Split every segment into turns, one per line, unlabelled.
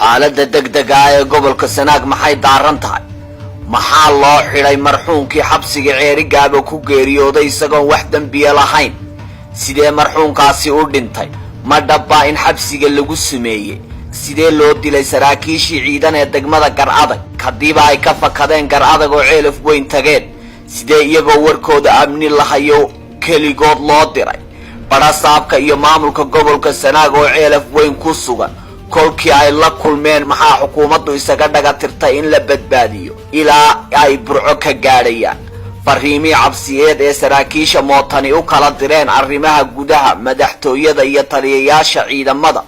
Xaaladda degdega ah ee gobolka Sanaag maxay daaran tahay? Maxaa loo xidhay marxuunkii xabsiga Ceerigaaba ku geeriyooday isagoon wax dembiya lahayn? Sidee marxuunkaasi u dhintay? Ma dhabbaa in xabsiga lagu sameeyey? Sidee loo dilay saraakiishii ciidan ee degmada Gar Adag, haddiiba ay ka fakadeen Gar Adag oo Ceelaf Weyn tageen? Sidee iyagoo warkooda amni lahayo keligood loo diray? Badhasaabka iyo maamulka gobolka Sanaag oo Ceelaf Weyn ku sugan kolkii ay la kulmeen, maxaa xukuumaddu isaga dhaga tirtay in la badbaadiyo ilaa ay Burco ka gaadhayaan? Fariimihii cabsiyeed ee saraakiisha mootani u kala direen arrimaha gudaha, madaxtooyada iyo taliyayaasha ciidamada,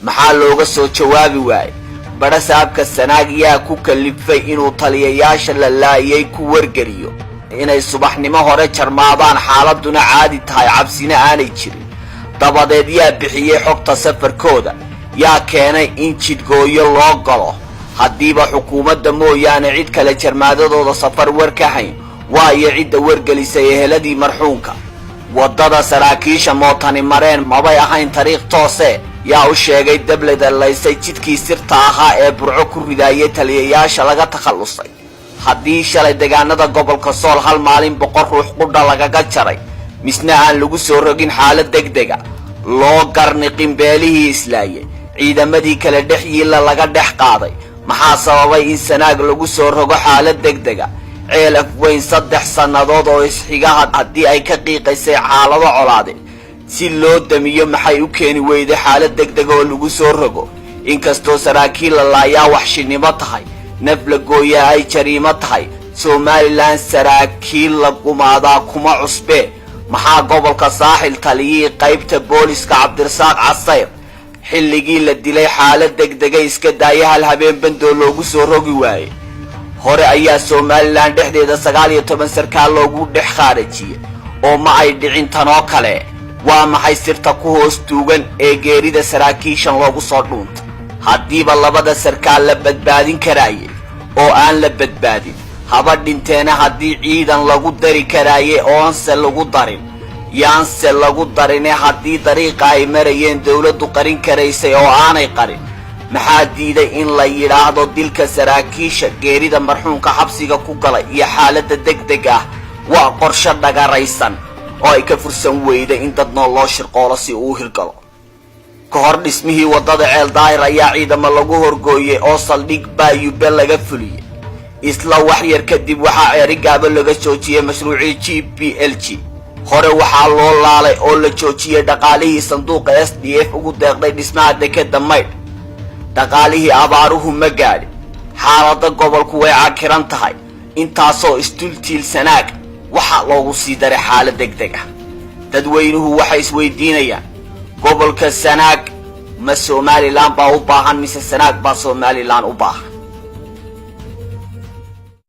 maxaa looga soo jawaabi waayey? Badhasaabka Sanaag yaa ku kalifay inuu taliyayaasha la laayay ku wargeliyo inay subaxnimo hore jarmaadaan, xaaladuna caadi tahay, cabsina aanay jirin? Dabadeed yaa bixiyey xogta safarkooda? Yaa keenay in jidgooyo loo galo, haddiiba xukuumadda mooyaane cid kale jarmaadadooda safar war ka hayn? Waayo cidda wargelisay eheladii marxuunka? Waddada saraakiisha mootani mareen mabay ahayn tariikh toose. Yaa u sheegay dableda laysay jidkii sirta ahaa ee Burco ku ridaayay taliyayaasha laga takhallusay? Haddii shalay deegaanada gobolka Sool hal maalin 100 ruux qudha lagaga jaray, misna aan lagu soo rogin xaalad degdega, loo garniqin beelihii islaayay, ciidamadii kale dhex yiilla laga dhex qaaday, maxaa sababay in Sanaag lagu soo rogo xaalad degdega? Ceelaf Weyn 3 sannadood oo isxigaha haddii ay ka qiiqaysay xaalado colaade, si loo damiyo maxay u keeni weyday xaalad degdega oo lagu soo rogo? Inkastoo saraakiil la laayaa waxshinimo tahay, naf la gooyaa ay jariimo tahay, Somalilan saraakiil la gumaadaa kuma cusbee, maxaa gobolka Saaxil taliyihii qaybta booliska Cabdirasaaq Casayr xilligii la dilay xaalad degdega iska daaya, hal habeen bandoo loogu soo rogi waayey? Hore ayaa Somalilan dhexdeeda 19 sarkaal loogu dhex khaarajiyey oo ma ay dhicin tanoo kale. Waa maxay sirta ku hoos duugan ee geerida saraakiishan loogu soo dhuuntay? Haddiiba labada sarkaal la badbaadin karaayay oo aan la badbaadin, haba dhinteena. Haddii ciidan lagu dari karaayay oonse lagu darin, yaanse lagu darine. Haddii dariiqa ay marayeen dowladdu qarin karaysay oo aanay qarin, maxaa diiday in la yidhaahdo dilka saraakiisha, geerida marxuunka xabsiga ku galay iyo xaaladda degdeg ah waa qorshe dhagaraysan oo ay ka fursan weyday in dad nool loo shirqoolo si uu u hirgalo? Ka hor dhismihii waddada Ceel Daahir ayaa ciidamo lagu horgooyey oo saldhig Baayube laga fuliyey. Isla wax yar kadib waxaa Ceerigaabo laga joojiyey mashruucii GPLG. Hore waxaa loo laalay oo la joojiyey dhaqaalihii sanduuqa SDF ugu deeqday dhismaha dekeda Maydh. Dhaqaalihii abaaruhu ma gaadhin. Xaaladda gobolku way cakiran tahay. Intaasoo isdultiil, Sanaag waxaa loogu sii daray xaalad degdeg ah. Dadweynuhu waxay isweydiinayaan: gobolka Sanaag ma Somalilan baa u baahan, mise Sanaag baa Somalilan u baahan?